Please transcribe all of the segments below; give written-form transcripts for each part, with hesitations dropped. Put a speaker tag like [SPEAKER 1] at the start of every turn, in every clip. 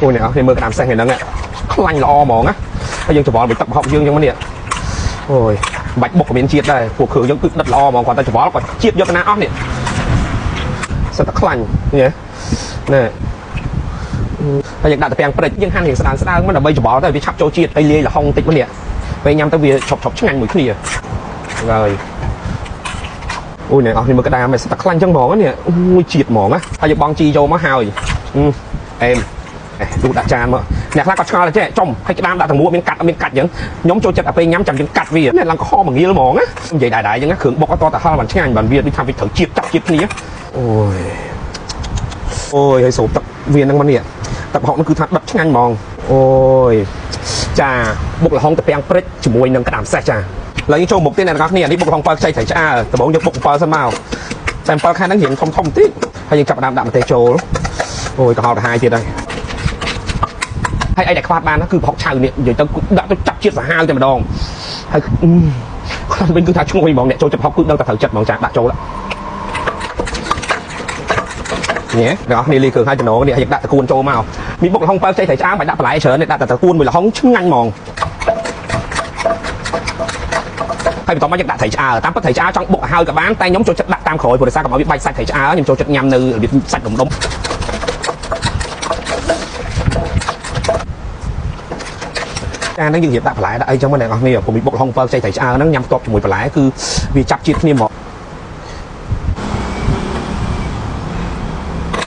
[SPEAKER 1] អូយអ្នកនរគ្នាមើលក្តាមសេះថ្ងៃហ្នឹងខ្លាញ់ល្អហ្មងណាហើយយើងច្របល់មួយទឹកប្រហុកយើងចឹងមកនេះអូយបាច់បុកក៏មានជាតិដែរពួកគ្រឿងយើងគឺដិតល្អហ្មងគាត់តែច្របល់គាត់ជាតិយកទៅណាអស់នេះសិតតែខ្លាញ់នេះណែហើយយើងដាក់តាពាំងព្រិចយើងហាន់រៀងស្ដើងស្ដើងមកដើម្បីច្របល់ទៅវាឆាប់ចូលជាតិហើយលាយល្ហុងតិចមកនេះពេលញ៉ាំទៅវាឆប់ឆប់ឆ្ងាញ់មួយគ្នាហើយអូយអ្នកនរគ្នាមើលក្តាមសិតតែខ្លាញ់ចឹងហ្មងនេះអូយជាតិហ្មងណាហើយយើងបងជីចូលមកហើយអេម លូដាក់ចានមកអ្នកខ្លះក៏ឆ្ងល់ដែរចេះចំហើយក្តាមដាក់ទាំងមួមានកាត់អត់មានកាត់អញ្ចឹងខ្ញុំចូលចិត្តតែពេលញ៉ាំចាំយើងកាត់វានេះឡើងក្រហមងាលហ្មងណានិយាយដែរដែរអញ្ចឹងគ្រឿងបុកអត់តតែហល់បានឆ្ងាញ់បានវាដូចថាវាត្រូវជាតិចាប់ជាតិគ្នាអូយអូយហើយស្រូបទឹកវាហ្នឹងមកនេះទឹកប្រហុកហ្នឹងគឺថាដិតឆ្ងាញ់ហ្មងអូយចាបុកល្ហុងតាពាំងព្រិចជាមួយនឹងក្តាមសេះចាឥឡូវយើងចូលមុខទៀតអ្នកទាំងអស់គ្នានេះបុកល្ហុង7ខ្ចីត្រីឆ្អើដំបូងយើងបុក7សិនមកតែ7ខែហ្នឹងរៀងធំធំតិចហើយយើងចាប់ផ្ដើមដាក់ម្ទេសចូលអូយក្រហល់ក្រហាយទៀតហើយ ហើយអីដែលខ្វះបានគឺប្រហុកឆៅនេះនិយាយទៅដាក់ទៅចាប់ជាតិសាហាវតែម្ដងហើយខ្លួនវិញគឺថាឈ្ងុយហ្មងអ្នកចូលចិត្តប្រហុកគឺដឹងតែត្រូវចិត្តហ្មងចាដាក់ចូលនេះអ្នកនរគ្នាលីគ្រឿងហើយចំណងនេះហើយដាក់តកួនចូលមកមានបុកល្ហុង7ខ្ចីត្រីឆ្អើមិនដាក់បន្លែច្រើននេះដាក់តែតកួនមួយល្ហុងឆ្ងាញ់ហ្មងហើយបន្តមកយើងដាក់ត្រីឆ្អើតាមពិតត្រីឆ្អើចង់បុកឲ្យហើយក៏បានតែខ្ញុំចូលចិត្តដាក់តាមក្រោយព្រោះដោយសារកុំឲ្យវាបាច់សាច់ត្រីឆ្អើខ្ញុំចូលចិត្តញ៉ាំនៅរបៀបសាច់ដុំដុំ ចាហ្នឹងយើងរៀបដាក់បន្លែដាក់អីចឹងមកអ្នកនរគ្នាព្រោះមានបុកល្ហុង7ខ្ចីត្រីឆ្អើហ្នឹងញ៉ាំផ្ទាប់ជាមួយបន្លែគឺវាចាប់ជាតិគ្នាមក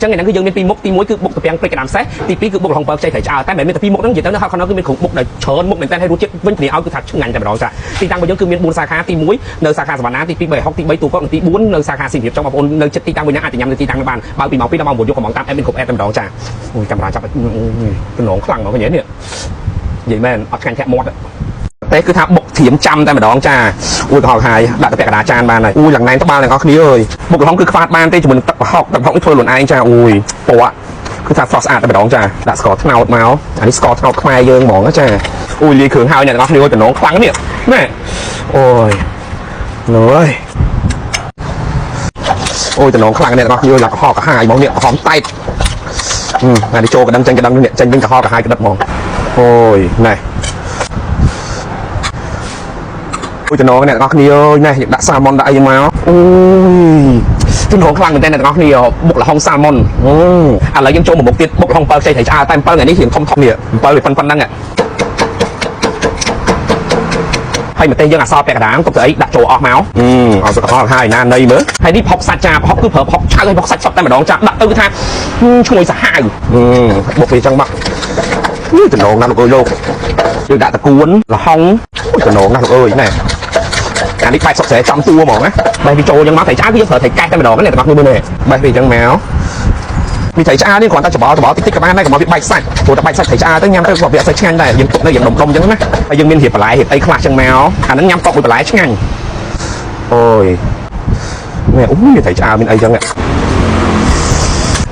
[SPEAKER 1] ចឹងថ្ងៃហ្នឹងគឺយើងមានពីរមុខទី1គឺបុកតាពាំងព្រិចក្តាមសេះទី2គឺបុកល្ហុង7ខ្ចីត្រីឆ្អើតែមិនមែនមានតែពីរមុខហ្នឹងនិយាយទៅនៅហៅខាងនោះគឺមានគ្រឿងបុកដែលច្រើនមុខមែនតើហើយរសជាតិវិញធានាឲ្យគឺថាឆ្ងាញ់តែម្ដងចាទីតាំងរបស់យើងគឺមាន4សាខាទី1នៅសាខាសវណ្ណាទី2 360ទី3ទូកុកនិងទី4នៅសាខាសៀមរាបចង់បងប្អូននៅចិត្តទីតាំងមួយណាអាចទៅញ៉ាំនៅទីតាំងនោះបានបើពីម៉ោង2ដល់ម៉ោង9យប់កំងតាមអេបមានគ្រប់អេបតែម្ដងចាអូយកាមេរ៉ាចាប់តំណងខ្លាំងហ្មងឃើញទេនេះនិយាយមែនអត់ឆ្ងាញ់ធាក់មាត់តែគឺថាបុកធៀមចាំតែម្ដងចាអួយក្រហល់ហើយដាក់ទៅពាក់កណ្ដាលចានបានហើយអួយឡើងណែនត្បាល់ទាំងអស់គ្នាអើយបុកល្ហុងគឺខ្វាតបានទេជាមួយនឹងទឹកប្រហុកទឹកប្រហុកនេះធ្វើខ្លួនឯងចាអួយពណ៌គឺថាស្រស់ស្អាតតែម្ដងចាដាក់ស្ករត្នោតមកអានេះស្ករត្នោតខ្មែរយើងហ្មងចាអួយលាយគ្រឿងហើយអ្នកទាំងអស់គ្នាអើយតំណងខ្លាំងនេះណែអូយនោះយអូយតំណងខ្លាំងអ្នកទាំងអស់គ្នាអើយឡើងក្រហល់ក្រហាយហ្មងនេះក្រហមតែតអានេះចូលកណ្ដឹងចេញកណ្ដឹងនេះចេញវិញក្រហល់ក្រហាយកណ្ដឹតហ្មងអូយណែអូយតំណងអ្នកទាំងអស់គ្នាអើយណែយើងដាក់សាម៉ុនដាក់អីមកអូយតំណងខ្លាំងមែនតើអ្នកទាំងអស់គ្នាបុកល្ហុងសាម៉ុនអូឥឡូវយើងចូលមកមុខទៀតបុកល្ហុង7ខ្ចីត្រីឆ្អើតែ7ថ្ងៃនេះរៀងធំធំនេះ7វាប៉ុណ្ណឹងហើយម្ទេសយើងអាសល់ពាក់កណ្ដាលទុកទៅអីដាក់ចូលអស់មកអត់សុខផលហើយណានៃមើលហើយនេះផុកសាច់ចាផុកគឺប្រើផុកឆៅហើយផុកសាច់សុទ្ធតែម្ដងចាដាក់ទៅគឺថាឈ្ងុយសាហាវបុកវាចឹងមកនេះតំណងណាស់លោកអើយលោកយើងដាក់តកួនល្ហុងតំណងណាស់លោកអើយណែអានេះបែបសុកស្រែចំតួហ្មងណាបេះវាចូលចឹងមកត្រីឆ្អើគឺយើងប្រើត្រីកែះតែម្ដងនេះទាំងអស់គ្នាមើលនេះបេះវាចឹងមកមានត្រីឆ្អើនេះគ្រាន់តែច្បល់ច្បល់តិចតិចក៏បានដែរកុំឲ្យវាបែកសាច់ព្រោះតែបែកសាច់ត្រីឆ្អើទៅញ៉ាំទៅក៏វាអត់សូវឆ្ងាញ់ដែរយើងទុកនៅយ៉ាងដុំដុំចឹងណាហើយយើងមានរៀបបន្លែរៀបអីខ្លះចឹងមកអាហ្នឹងញ៉ាំតបមួយបន្លែឆ្ងាញ់អូយនេះអូយត្រីឆ្អើមានអីចឹង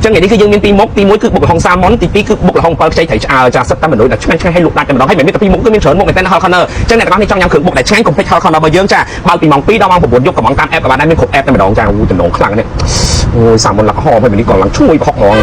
[SPEAKER 1] ចឹងថ្ងៃនេះគឺយើងមានពីរមុខទី1គឺបុកល្ហុងសាម៉ុនទី2គឺបុកល្ហុង7ខ្ចីត្រីឆ្អើចាសិតតែមនុស្សដែលឆ្ងាញ់ឆ្ងាញ់ឲ្យលក់ដាច់តែម្ដងហើយមិនមានតែពីរមុខគឺមានច្រើនមុខមែនតើ Hot Corner ចឹងអ្នកទាំងអស់នេះចង់ញ៉ាំគ្រឿងបុកដែលឆ្ងាញ់កុំភ្លេច Hot Corner របស់យើងចាបើពីម៉ោង2ដល់ម៉ោង9យប់កំងតាមអេបក៏បានដែរមានគ្រប់អេបតែម្ដងចាអូតំណងខ្លាំងនេះអូយសាម៉ុនលក្ខហមហើយនេះក៏ឡើងឈ្ងុយប្រហុកហ្មង